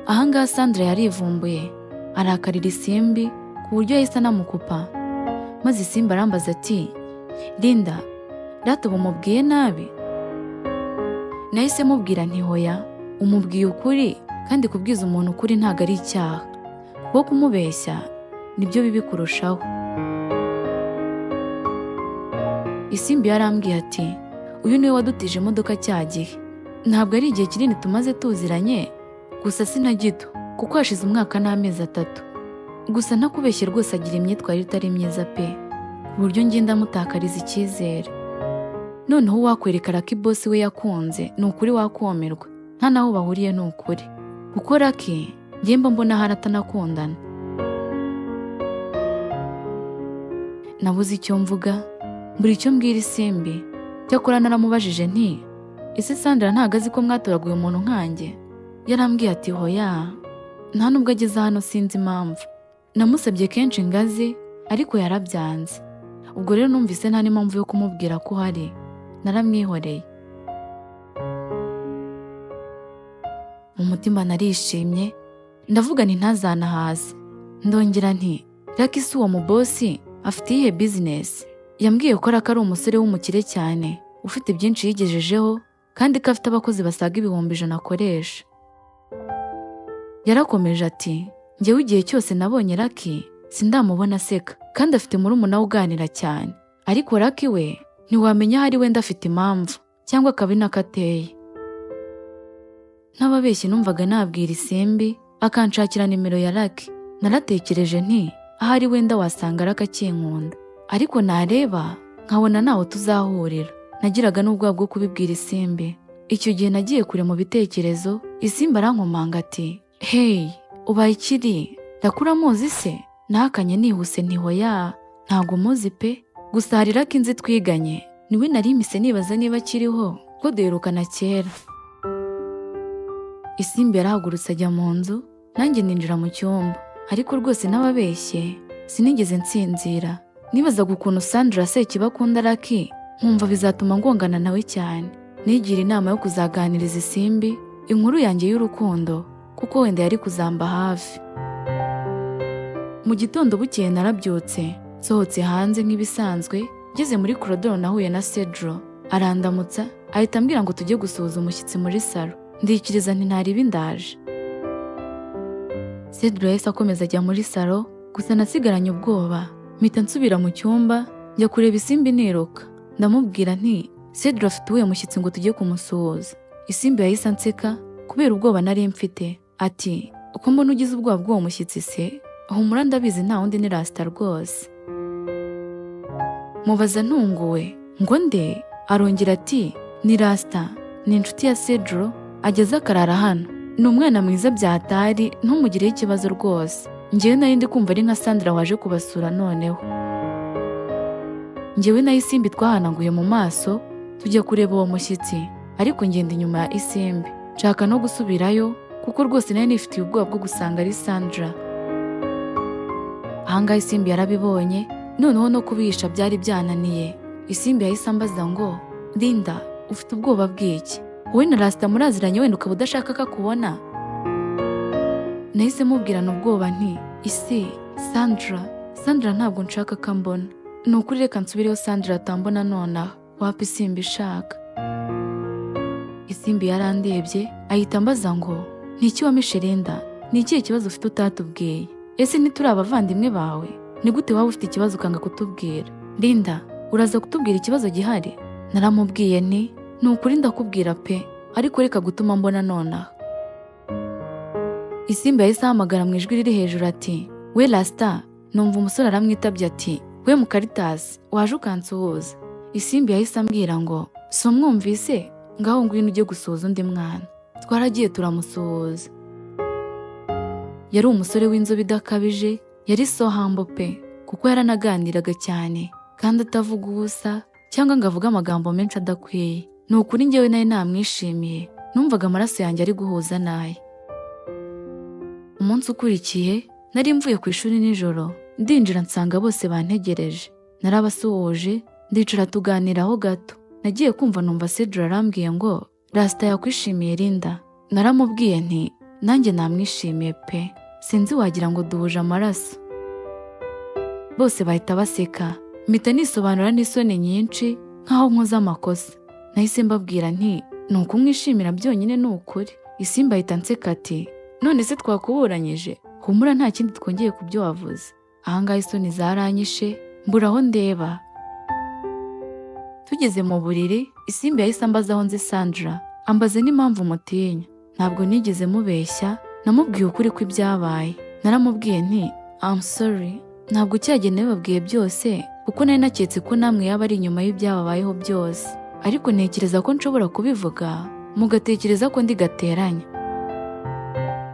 Ahangaha Sandra yarivumbuye, arakarira Isimbi ku buryo yahise anamukupa, maze Isimbi arambaza ati Linda, data ubu umubwiye nabi? Nahise mubwira nti hoya, umubwiye ukuri, kandi kubwiza umuntu ukuri ntabwo ari icyaha, kuko kumubeshya nibyo bibi kurushaho. Isimbi yarambwiye ati uyu niwe wadutije imodoka cya gihe, ntabwo ari igihe kinini tumaze tuziranye, gusa si na gito kuko hashize umwaka n'amezi 3. Gusa ntakubeshye rwose agira imyitwarire itari myiza pe, ku buryo ngenda mutakariza icyizere. Noneho uwakwereka Lucky boss we yakunze ni ukuri wakomerwa, nta naho bahuriye ni ukuri, kuko Lucky njye mba mbona hari atanakundana. Nabuze icyo mvuga, mbura icyo mbwira Isimbi. Cyakora naramubajije nti ese Sandra ntabwo azi ko mwatoraguye umuntu nkanjye? Yarambwiye ati hoya, nta nubwo ageze hano sinzi impamvu. Namusabye kenshi ngazi ariko yarabyanze. Ubwo rero numvise nta n'impamvu yo kumubwira ko uhari, naramwihoreye. Mu mutima narishimye, ndavuga nti ntazanahaze. Ndongera nti Lucky si uwo mubosi afite iyihe business? Yambwiye ko Lucky ari umusore w'umukire cyane, ufite byinshi yigejejeho, kandi ko afite abakozi basaga 100,000 akoresha. Yarakomeje ati njyewe igihe cyose nabonye Lucky sindamubona aseka, kandi afite murumuna we uganira cyane. Ariko Lucky we ntiwamenya ahari wenda afite impamvu cyangwa akabi nako ateye. Ntababeshye numvaga nabwira Isimbi akanshakira nimero ya Lucky. Naratekereje nti ahari wenda wasanga Lucky akinkunda, ariko nareba nkabona ntaho tuzahurira. Nagiraga n'ubwoba bwo kubibwira Isimbi. Icyo gihe nagiye kure mu bitekerezo, Isimbi arankomanga ati hey, ubaye ikiri? Ndakura muzi se? Nahakanye nihuse nti hoya, ntabwo muzi pe. Gusa hari Lucky nzi twiganye, niwe nari mpise nibaza niba akiriho, ko duherukana kera. Isimbi yarahagurutse ajya mu nzu, nanjye ninjira mu cyumba. Ariko rwose n'ababeshye sinigeze nsinzira. Nibazaga ukuntu Sandra Sekiba akunda Lucky, nkumva bizatuma ngongana nawe cyane. Nigira inama yo kuzaganiriza Isimbi inkuru yanjye y'urukundo, kuko wenda yari kuzamba hafi. Mu gitondo bukeye narabyutse, nsohotse hanze nk'ibisanzwe, ngeze muri koridoro nahuye na Cedro, arandamutsa, ahita ambwira ngo tujye gusuhuza umushyitsi muri salo. Ndikiriza nti ntaribi ndaje. Cedro yahise akomeza ajya muri salo, gusa nasigaranye ubwoba, mpita nsubira mu cyumba, njya kureba Isimbi niruka. Ndamubwira nti Cedro afite uwuhe mushyitsi ngo tujye kumusuhuza? Isimbi yahise anseka kubera ubwoba nari mfite, ati uko mbona ugize ubwoba bw'uwo mushyitsi se? Humura ndabizi nta wundi ni Rasta rwose. Mubaza ntunguwe ngo nde? Arongera ati ni Rasta, ni inshuti ya Cedro, ageze akarara hano. Ni umwana mwiza byatari, ntumugireho ikibazo rwose. Njyewe nari ndi kumva ari nka Sandra waje kubasura noneho. Njyewe na Isimbi twahanaguye mu maso tujya kureba uwo mushyitsi, ariko ngenda inyuma ya Isimbi, nshaka no gusubirayo kuko rwose nari nifitiye ubwoba bwo gusanga ari Sandra. Ahangaha Isimbi yarabibonye, noneho no kubihisha byari byananiye. Isimbi yahise ambaza ngo Linda, ufite ubwoba bw'iki? Wowe na Rasta muraziranye wenda ukaba udashaka ko akubona? Nahise mubwirana ubwoba nti isi Sandra ntabwo nshaka ko ambona. Ni ukuri reka nsubireho Sandra atambona nonaha, wapa Isimbi ishaka. Isimbi yarandebye ahita ambaza ngo ni iki wamishe Linda? Ni ikihe kibazo ufite utatubwiye? Ese ntituri abavandimwe bawe? Ni gute waba ufite ikibazo ukanga kutubwira? Linda, uraza kutubwira ikibazo gihari?" Naramubwiye nti: "Ni ukuri ndakubwira pe, ariko reka gutuma mbona nonaha." Isimbi yahise ahamagara mu ijwi riri hejuru ati: "We Rasita!" Numva umusore aramwitabye ati: "We Mukaritasi, waje ukansuhuza?" Isimbi yahise ambwira ngo: "Si umwumvise? Ngaho ngwino ujye gusuhuza undi mwana." Twaragiye turamusuhuza. Yari umusore w'inzobe idakabije, yari so humble pe, kuko yaranaganiraga cyane kandi atavuga ubusa cyangwa ngo avuge amagambo menshi adakwiye. Ni ukuri njyewe nari namwishimiye, numvaga amaraso yanjye ari guhuza n'aye. Umunsi ukurikiye nari mvuye ku ishuri nijoro, ndinjira nsanga bose bantegereje. Narabasuhuje, ndicara tuganiraho gato. Nagiye kumva numva Cedro arambwiye ngo: "Rasita yakwishimiye, Linda." Naramubwiye nti: "Nanjye namwishimiye pe, sinzi, wagira ngo duhuje amaraso." Bose bahita baseka, mpita nisobanura n'isoni nyinshi nk'aho nkoze amakosa. Nahise mbabwira nti: "Ni ukumwishimira byonyine, ni ukuri." Isimbi ahita anseka ati: "None se twakuburanyije? Humura, nta kindi twongeye ku byo wavuze." Ahangaha isoni zaranyishe, mbura aho ndeba. Tugeze mu buriri, Isimbi yahise ambaza aho nzi Sandra, ambaza n'impamvu mutinya. Ntabwo nigeze mubeshya, namubwiye ukuri kw'ibyabaye. Naramubwiye nti: "I'm sorry, ntabwo cyagiye nabibabwiye byose kuko nari naketse ko namwe yaba ari inyuma y'ibyababayeho byose, ariko ntekereza ko nshobora kubivuga mugatekereza ko ndi gateranya."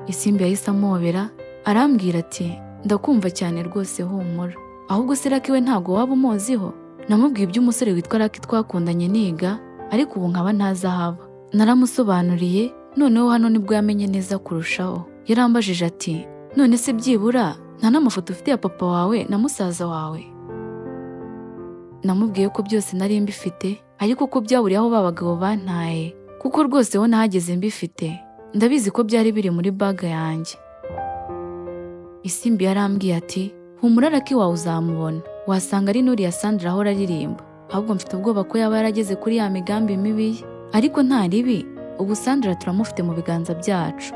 Isimbi yahise amobera arambwira ati: "Ndakumva cyane rwose, humura. Ahubwo se Lucky we ntabwo waba umuziho?" Namubwiye iby'umusore witwa Lucky twakundanye niga, ariko ubu nkaba ntazi aho aba. Naramusobanuriye, noneho hano nibwo yamenye neza kurushaho. Yarambajije ati: "None se byibura nta n'amafoto ufite ya papa wawe na musaza wawe?" Namubwiye ko byose nari mbifite, ariko ko byaburiye aho ba bagabo bantaye, kuko rwose ho nahageze mbifite, ndabizi ko byari biri muri bag yanjye. Isimbi yarambwiye ati: "Humura, Lucky wawe uzamubona, wasanga ari n'uriya Sandra ahora aririmba. Ahubwo mfite ubwoba ko yaba yarageze kuri ya migambi mibi ye, ariko nta ribi, ubu Sandra turamufite mu biganza byacu."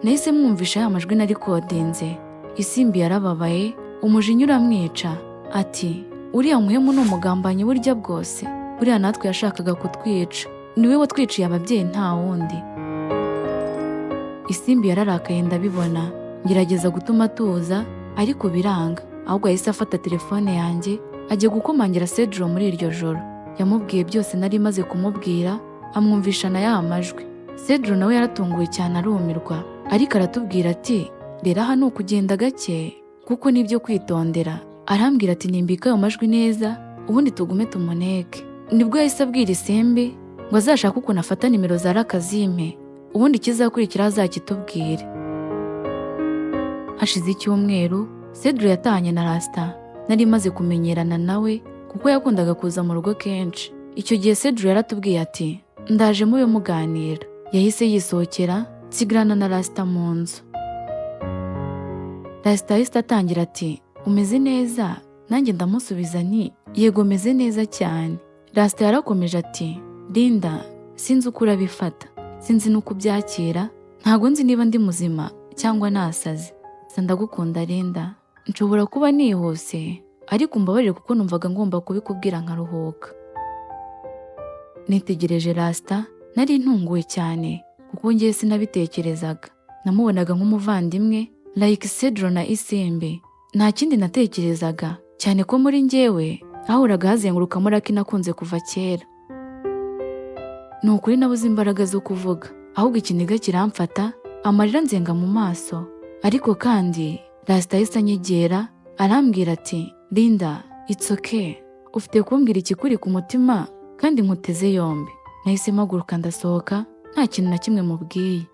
Nahise mwumvisha ya majwi narikodinze. Isimbi yarababaye, umujinya uramwica, ati: "Uriya muhemu ni umugambanyi burya bwose, buriya natwe yashakaga kutwica, niwe watwiciye ababyeyi, nta wundi." Isimbi yararakaye ndabibona, ngerageza gutuma atuza ariko biranga. Ahubwo yahise afata telefone yanjye ajya gukomangira Cedro muri iryo joro. Yamubwiye byose nari maze kumubwira, amwumvisha na ya majwi. Cedro nawe yaratunguwe cyane arumirwa, ariko aratubwira ati: "Rero aha ni ukugenda gake kuko nibyo kwitondera." Arambwira ati nimbika ayo majwi neza, ubundi tugume tumuneke. Nibwo yahise abwira Isimbi ngo azashake ukuntu afata nimero za Rakazime, ubundi ikizakurikira azakitubwire. Hashize icyumweru Cedro yatahanye na Rasita. Nari maze kumenyerana nawe kuko yakundaga kuza mu rugo kenshi. Icyo gihe Cedro yaratubwiye ati: "Ndaje, mube muganira." Yahise yisohokera, nsigarana na Rasita mu nzu. Rasita yahise atangira ati: "Umeze neza?" Nanjye ndamusubiza nti: "Yego, meze neza cyane." Rasita yarakomeje ati: "Linda, sinzi uko urabifata, sinzi n'uko ubyakira, ntabwo nzi niba ndi muzima cyangwa nasaze. Gusa ndagukunda, Linda. Nshobora kuba nihuse, ariko umbabarire kuko numvaga ngomba kubikubwira nkaruhuka." Nitegereje Rasita, nari ntunguwe cyane kuko ngewe sinabitekerezaga. Namubonaga nk'umuvandimwe like Cedro na Isimbi, nta kindi natekerezaga, cyane ko muri njyewe hahoraga hazengurukamo Lucky nakunze kuva kera. Ni ukuri nabuze imbaraga zo kuvuga, ahubwo ikiniga kiramfata, amarira nzenga mu maso. Ariko kandi Rasita yahise anyegera arambwira ati: "Linda, it's okay, ufite kumbwira ikikuri ku mutima kandi nkuteze yombi." Nahise mpaguruka ndasohoka nta kintu na kimwe mubwiye.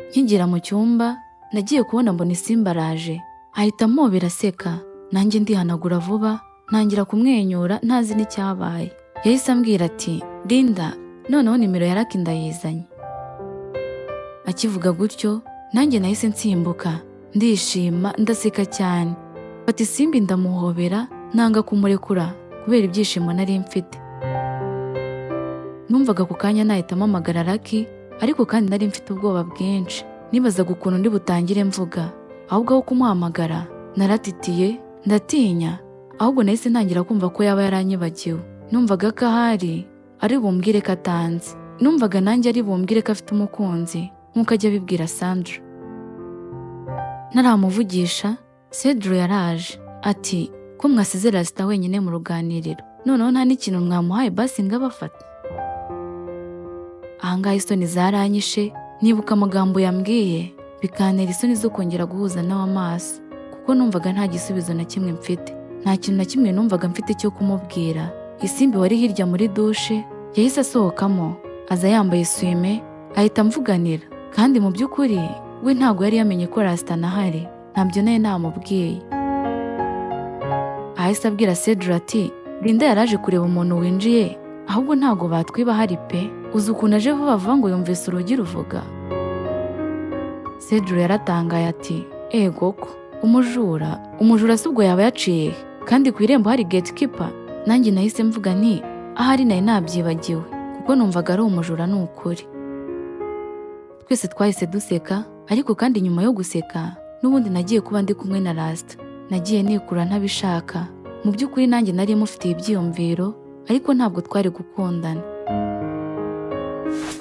Nkigera mu cyumba, nagiye kubona mbona Isimbi araje, ahita ampobera aseka, nanjye ndihanagura vuba ntangira kumwenyura ntazi n'icyabaye. Yahise ambwira ati: "Linda, noneho nimero ya Lucky ndayizanye." Akivuga gutyo nanjye nahise nsimbuka, ndishima, ndaseka cyane, mfata Isimbi ndamuhobera, nanga kumurekura kubera ibyishimo nari mfite. Numvaga ako kanya nahita mpamagara Lucky, ariko kandi nari mfite ubwoba bwinshi, nibazaga ukuntu ndi butangire mvuga. Ahubwo aho kumuhamagara naratitiye, ndatinya. Ahubwo nahise ntangira kumva ko yaba yaranyibagiwe. Numvaga ko ahari ari bumbwire ko atanzi. Numvaga nanjye ari bumbwire ko afite umukunzi nk'uko ajya abibwira Sandra. Ntaramuvugisha, Cedro yaraje ati ko mwasize Rasita wenyine mu ruganiriro, noneho nta n'ikintu mwamuhaye basi ngo abafate. Ahangaha isoni zaranyishe, nibuka amagambo yambwiye bikantera isoni zo kongera guhuza nawe amaso, kuko numvaga nta gisubizo na kimwe mfite, nta kintu na kimwe numvaga mfite cyo kumubwira. Isimbi wari hirya muri dushe yahise asohokamo aza yambaye swime, ahita amvuganira, kandi mu by'ukuri we ntabwo yari yamenye ko Rasita anahari, ntabyo nawe namubwiye. Ahise abwira Cedro ati Linda yaraje kureba umuntu winjiye, ahubwo ntabwo batwiba hari pe, uzi ukuntu aje vuba vuba ngo yumvise urugi ruvuga. Cedro yaratangaye ati ego ko umujura, umujura si ubwo yaba yaciye kandi ku irembo hari gatekeeper. Nanjye nahise mvuga nti ahari nari nabyibagiwe kuko numvaga ari umujura ni ukuri. Twese twahise duseka, ariko kandi nyuma yo guseka n'ubundi nagiye kuba ndi kumwe na Rasita. Nagiye nikura ntabishaka, mu by'ukuri nanjye nari mufitiye ibyiyumviro, ariko ntabwo twari gukundana.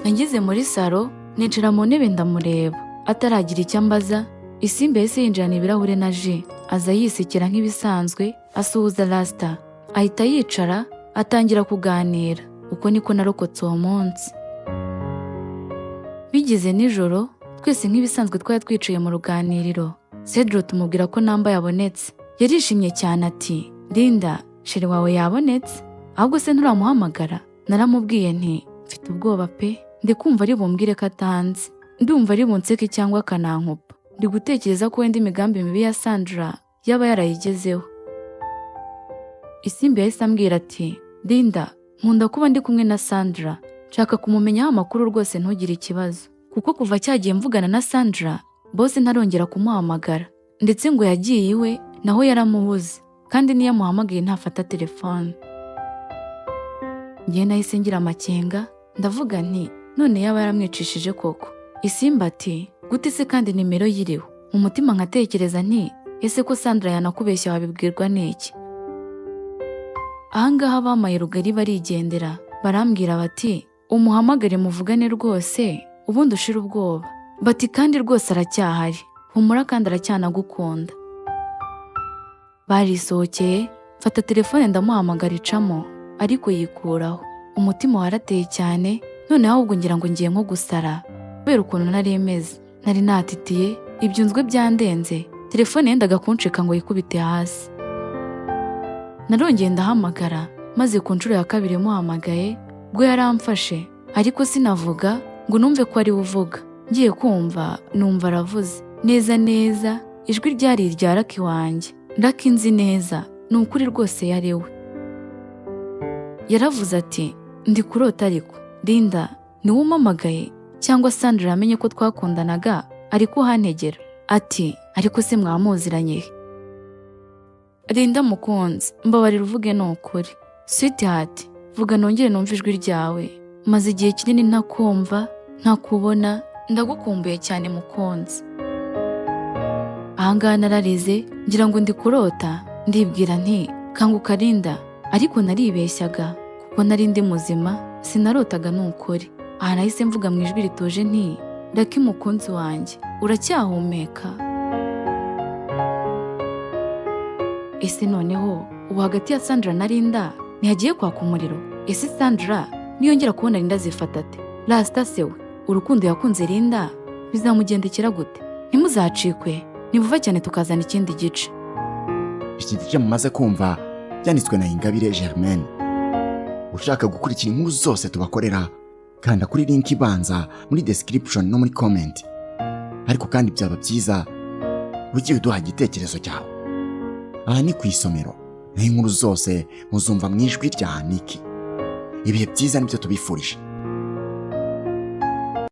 Nageze muri salo nicara mu ntebe ndamureba, ataragira icyo ambaza. Isimbi yahise yinjirana ibirahure na ji, aza yisekera nk'ibisanzwe, asuhuza Rasita, ahita yicara atangira kuganira. Uko niko narokotse uwo munsi. Bigeze nijoro, twese nk'ibisanzwe twari twicaye mu ruganiriro. Cedro tumubwira ko namba yabonetse. Yarishimye cyane ati Linda, chéri wawe yabonetse, ahubwo se nturamuhamagara? Naramubwiye nti mfite ubwoba pe, ndi kumva ari bumbwire ko atanzi, ndumva ari bunseke cyangwa akanankupa. Ndi gutekereza ko wenda imigambi mibi ya Sandra yaba yarayigezeho. Isimbi yahise ambwira ati Linda, nkunda kuba ndi kumwe na Sandra, nshaka kumumenyaho amakuru rwose, ntugire ikibazo, kuko kuva cyagiye mvugana na Sandra bose ntarongera kumuhamagara, ndetse ngo yagiye iwe naho yaramubuze, kandi niyo amuhamagaye ntafata telefone. Njye nahise ngira amakenga, ndavuga nti none yaba yaramwicishije koko. Isimbi ati gute se kandi nimero yiriho? Mu mutima nkatekereza nti ese ko Sandra yanakubeshya wabibwirwa n'iki? Ahangaha bamaye rugari barigendera, barambwira bati umuhamagare muvugane rwose ubundi ushire ubwoba. Bati kandi rwose aracyahari, humura kandi aracyanagukunda. Barisohokeye, mfata telefone ndamuhamagara icamo, ariko yikuraho. Umutima warateye cyane, noneho ahubwo ngira ngo ngiye nko gusara kubera ukuntu nari meze. Nari natitiye, ibyunzwe byandenze, telefone yendaga kuncika ngo yikubite hasi. Narongeye ndahamagara, maze ku nshuro ya kabiri muhamagaye ubwo yaramfashe, ariko sinavuga ngo numve ko ari we uvuga. Ngiye kumva numva aravuze neza neza, ijwi ryari irya Lucky wanjye. Lucky nzi neza, ni ukuri rwose yari we. Yaravuze ati ndi kurota ariko Linda, niwe umpamagaye cyangwa Sandra yamenye ko twakundanaga ari kuhantegera? Ati ariko se mwamuziranye he? Linda mukunzi, mbabarira uvuge ni ukuri. Sweetheart, vuga nongere numve ijwi ryawe. Maze igihe kinini ntakumva, ntakubona, ndagukumbuye cyane mukunzi. Ahangaha nararize ngira ngo ndi kurota, ndibwira nti kanguka Linda, ariko naribeshyaga kuko nari ndi muzima, sinarotaga ni ukuri. Aha nahise mvuga mu ijwi rituje nti Lucky mukunzi wanjye, uracyahumeka? Ese noneho ubu hagati ya Sandra na Linda ntihagiye kwaka umuriro? Ese Sandra niyongera kubona Linda azifata ate? Rasita se we, urukundo yakunze Linda bizamugendekera gute? Ntimuzacikwe, ni vuba cyane tukazana ikindi gice. Iki gice mumaze kumva byanditswe na Ingabire Germaine. Ushaka gukurikira inkuru zose tubakorera, kanda kuri link ibanza muri description no muri comment. Ariko kandi byaba byiza ugiye uduha igitekerezo cyawe. Aha ni ku isomero, naho inkuru zose muzumva mu ijwi rya Niki. Ibihe byiza nibyo tubifurije.